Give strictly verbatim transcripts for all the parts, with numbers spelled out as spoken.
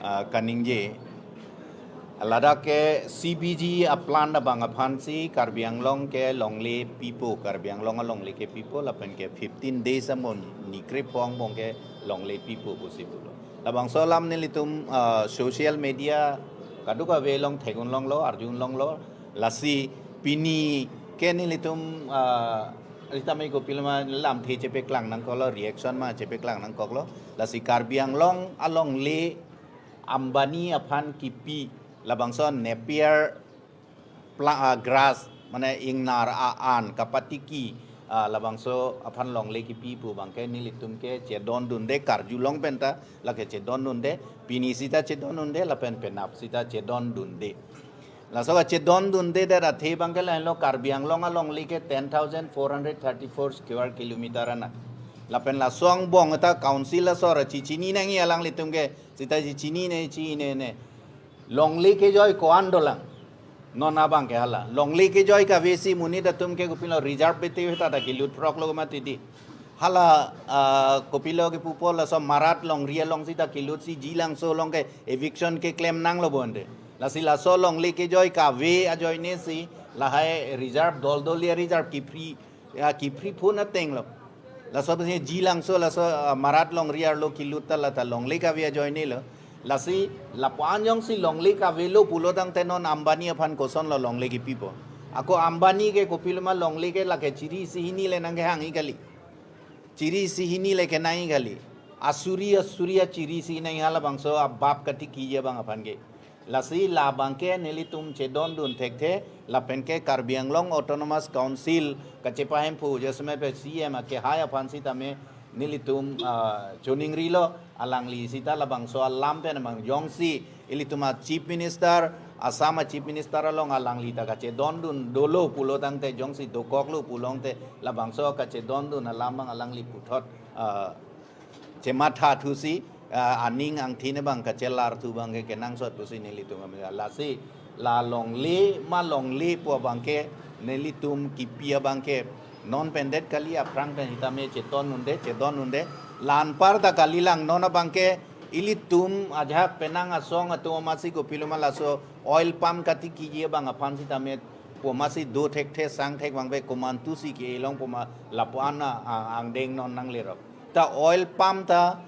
Ah, kaningje. Ladak ke C B G a-plant abang aphansi Karbi Anglong ke longle pipo, Karbi Anglong alongle ke pipo, lapen ke fifteen days amon nikre phong bong ke longle pipo pusi pulo. Labangso alam nelitum, ah, social media kadokave along theklonglo, arjulonglo, lasi pini ke nelitum, ah, sitame kopiloma lamthe chepeklang nangkoklo, reaction ma chepeklang nangkoklo. Lasi Karbi Anglong alongle Ambani aphan kipi, labangso Napier pla-, ah, grass, mane ingnar a-an kapatiki, ah, labangso aphan longle kipi pu abang ke nelitum ke chedondunde, karjulong penta lake chedondunde, pini sita chedondunde, lapen penap sita chedondunde. Laso kachedondunde det athe abang ke lahenlo, Karbi Anglong alongle ke ten thousand four hundred thirty-four square kilometer ana. Lapen laso angbong ta council asor chichini nangji alanglitum ke, sita chichinine, chinine. Longle kejoi ko-an dolang. Non abang ke hala. Longle kejoi kavesi monit atum ke kopilo reserve bete heta ta kilut phroklo mati di. Hala, ah, kopilo kepupo laso Marat longri along sita kilutsi Jilangso along ke eviction keklem nanglo bonde. Lasi laso longle kejoi kave ajoine si lahai reserve, doldol ya reserve kiphri, ya kiphri phun atenglo. Laso pusi Jilangso laso, ah, Marat longri arlo kilut ta lata longle kave ajoinelo. Lasi lapu-an jongsi longle kavelo pulo tangte non Ambani aphan kosonlo longle kipipo. Ako Ambani ke kopiloma longle ke lake chiri isi hini le nangkehangji kali. Chiri isi hini le kenangji kali. Asuri asuri achiri isi nangji, halabangso abap katikiji abang aphan ke. Lasi labang ke nelitum chedondun thekthe, lapen ke Karbi Anglong Autonomous Council kachepahemphu jasemet pe C M akehai aphan sitame nelitum, ah, choningrilo, alangli sita labangso alam pen abang jongsi ilitum a-Chief Minister, Assam a-Chief Minister along alangli ta kachedondun dolo pulo tangte, jongsi dokoklo pulo tangte, labangso kachedondun alam abang alangli puthot, ah, chematha thusi, ah, aning angthin abang kachelar thu abang ke kenangsot pusi nelitum kami. Lasi la longle ma longle pu abang ke nelitum kipi abang ke non pendet kali, aphrang pen sitame chetondunde, chedondunde. La anparta kalilang, non abang ke ilitum ajahak penang asong atum amatsi kopiloma laso oil palm katikiji abang aphan sitame pu amatsi do thekthe, sang thek abang ke komantusi ke-e long pu ma lapu-an a, a, angdeng non nanglerok. Ta oil palm ta,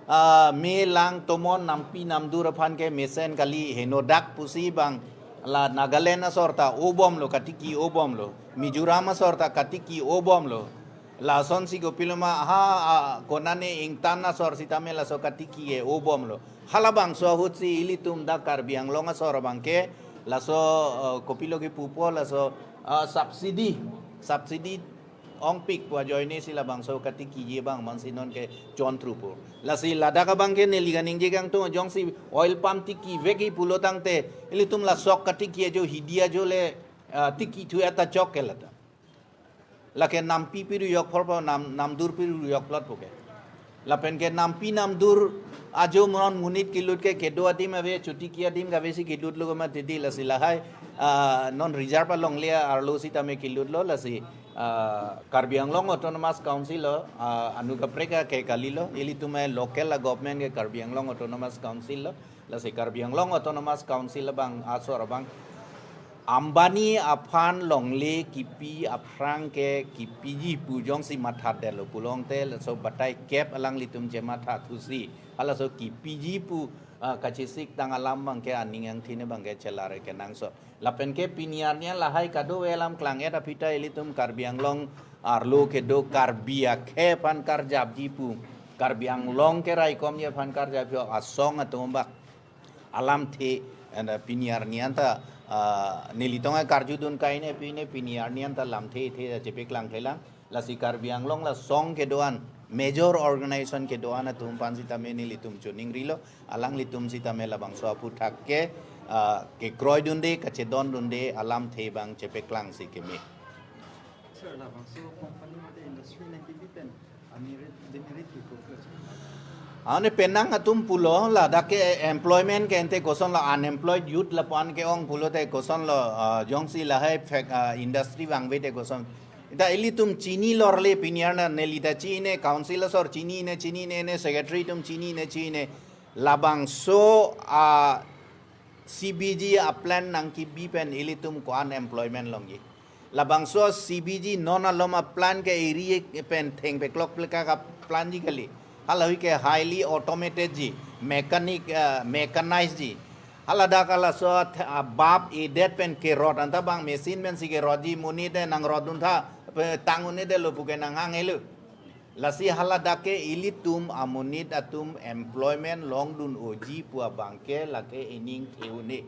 ah, me lang tomon nampi namdur aphan ke mesen kali, henodak pusi abang la Nagaland asor ta obomlo, katiki obomlo. Mizoram asor ta katiki obomlo. Lasonsi kopiloma ha, ah, konane ingtan asor sitame laso katiki e obomlo. Halabangso ahutsi ilitum dak Karbi Anglong asor abang ke laso, ah, kopilo kepupo laso, ah, subsidy, subsidy ongpik pu ajoine si labangso katikiji abang mansi non ke chontrupo. Lasi ladak abang ke neli kaningje kangtung, jongsi oil palm tikivekji pulo tangte, ilitum lasok katiki ajo hidi ajo le, ah, tikithu eta chok ke lata. Lake nampi piru yok phor po, nam, namdur piru yok plot po ke. Lapen ke nampi namdur ajo monon monit kilut ke kedo adim ave, chotiki adim kavesi kilutlo koma tidi, lasi lahai, ah, non reserve alongle arlo sitame kilutlo, lasi, ah, Karbi Anglong Autonomous Council lo, ah, anu kaprek ke kalilo, ilitum e local a-government ke Karbi Anglong Autonomous Council lo, lasi Karbi Anglong Autonomous Council abang asor abang Ambani aphan longle kipi aphrang ke kipiji pu jongsi matha detlo pulo tangte, laso batai kep alanglitum chematha thusi, halaso kipiji pu, ah, kachesik tang alam abang ke aning angthin abang ke chelar kenangsot. Lapen ke pini arni an lahai kadokave alam klang-et aphi ta ilitum Karbi Anglong arlo kedo Karbi akhei aphan karjapji pu, Karbi Anglong keraikomji aphan karjapji asong atum abang alamthe, and, uh, pini arni an ta, uh, nelitum karjudun kaine pine pini arni an ta lamthe the chepeklang thelang, lasi Karbi Anglong la song kedo-an, major organization kedo-an atum aphan sitame nelitum choningrilo, alanglitum sitame labangso aphuthak ke, uh, kekroidunde, kachedondunde, alamthe abang chepeklangsi keme. Sir, labangso company mate industry nangkipi pen, a merit, demerit ke koklo, sir? Ane penang atum pulo, ladak ke employment ke ente kosonlo, unemployed youth lapu-an ke-ong pulote kosonlo, ah, jongsi lahai fac-, ah, industry vangve te koson. Ita ilitum chinilorle pini arni an, neli ta chine, council asor chinine, chinine, ne secretary atum chinine, chine. Labangso a C B G a plan nangkebi pen ilitum ko-an employment longji. Labangso C B G non alom a plan ke eri pen thengpeklok pleka ka plan ji kali. Halahui ke highly automated ji, mechanic, uh, mechanized ji. Haladak halaso th-, uh, bap edet pen kerot anta bang machine pen si kerot ji, monit te nangrot duntha, pe tang un'e detlo pu ke nanghang helo. Lasi haladak ke ilitum amonit atum employment longdun oji pu abang ke lake ining theune.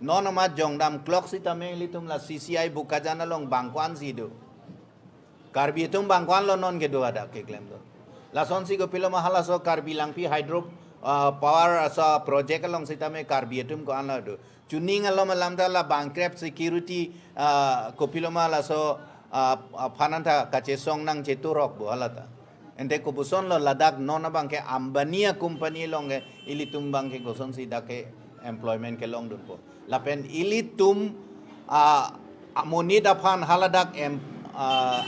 Non amat jongdam klok sitame ilitum la C C I Bokajan along bang ko-an si do. Karbi atum bang ko-an lo non kedo hadak keklem do. Lasonsi kopiloma halaso Karbi Langpi hydro, ah, power aso project along sitame Karbi atum ko-an lo do. Chuning alom alam ta la bangkrep security, ah, kopiloma laso, ah, ah, phananta kachesong nangcheturok bo halata. Ente kopuson lo ladak non abang ke Ambani a company along ke ilitum bang ke kosonsi dak ke employment kelongdunpo. Lapen ilitum, ah, amonit aphan haladak em, ah,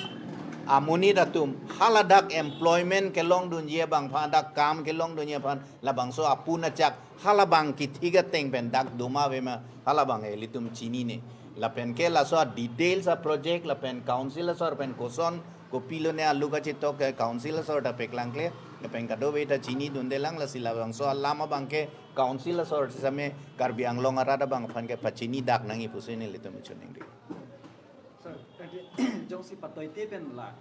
amonit atum haladak employment kelongdunji abang phan, dak kam kelongdunji aphan labangso apun achak halabang kethik ateng pen dak doma avema halabang ilitum chinine. Lapen ke laso a details a project lapen council asor pen koson kopilone alu kachetok ke council asor ta peklangkle, lapen kadokave ta chinidundelang, lasi labangso alam abang ke council asor sitame Karbi Anglong arat abang aphan ke pachinidak nangji pusi nelitum choningri. Sir, tadi jongsi patoite pen la,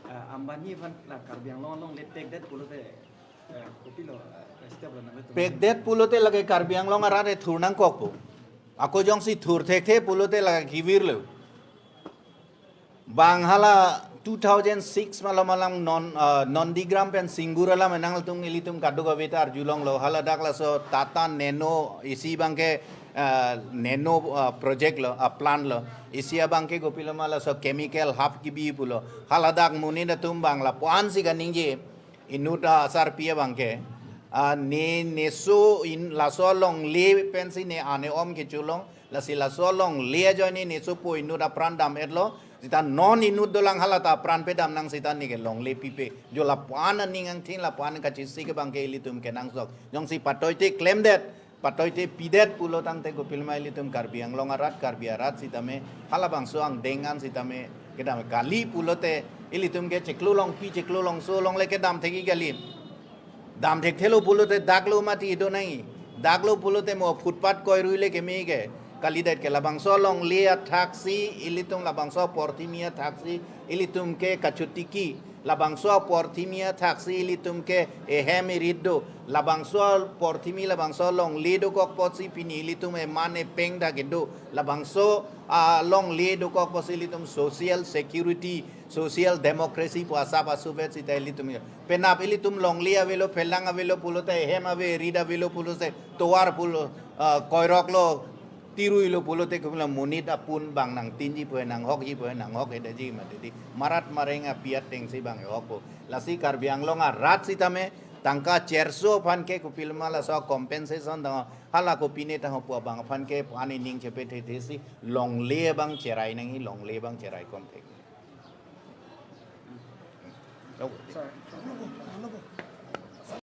eh, Ambani aphan la Karbi Anglong along le pekdet pulote, eh, kopilo, eh, step lo nang le tum. Pekdet pulote lake Karbi Anglong arat e thur nangkokpo. Ako jongsi thur thekthe pulote lake kevirlo. Bang hala two thousand six malom alam non, eh, Nondigram pen Singur alam nangtum ilitum kadokave ta arjulonglo, haladak laso Tata Nano isi abang ke, eh, nano, eh, project lo, ah, plant lo. Isi abang ke kopiloma laso chemical hub kebi pulo. Haladak monit atum bang lapu-an si kaningje. Inut asarpi abang ke, ah, ne, neso in laso longle pensi ne ane om kecholong, lasi laso longle ajoine nesopo inut apran dam-etlo, seta non inut dolang halata apran pedam nang seta ne ke longle pipe. Jo lapu-an aning angthin lapu-an kachisi ke abang ke ilitum kenangsot. Jongsi patoite klemdet, patoite pidet pulo tangte kopiloma ilitum Karbi Anglong arat, Karbi arat sitame, halabangso angdeng an sitame, kedam kali pulote, ilitum ke chiklo longpi, chiklo longso along le kedam thekji kali. Dam thekthelo pulote daklo mati do nangji. Daklo pulote mo footpath koirui le keme ke. Kalidet ke labangso longle athaksi, ilitum labangso porthimi athaksi, ilitum ke kachotiki. Labangso porthimi athaksi ilitum ke ehem erit do. Labangso porthimi labangso longle dokok apotsi pini ilitum eman epeng ta kedo. Labangso, ah, longle dokok apotsi ilitum social security, social democracy pu asap asubet seta ilitum. Penap ilitum longle avelo, phelang avelo pulote, ehem ave, erit avelo pulote, tovar pulo, ah, koiroklo, tiruilo pulote kumla monit apun bang nangtinji pu, nanghokji pu, nanghok hedaji mati di. Marat mareng apiat tengsi bang hokpo. Lasi Karbi Anglong arat sitame tangka cherso aphan ke kopiloma laso compensation tang hala kopine tang pu abang aphan ke ani ning chepe thethesi longle abang cherai nangji, longle abang cherai kom thek. Oh. Sir,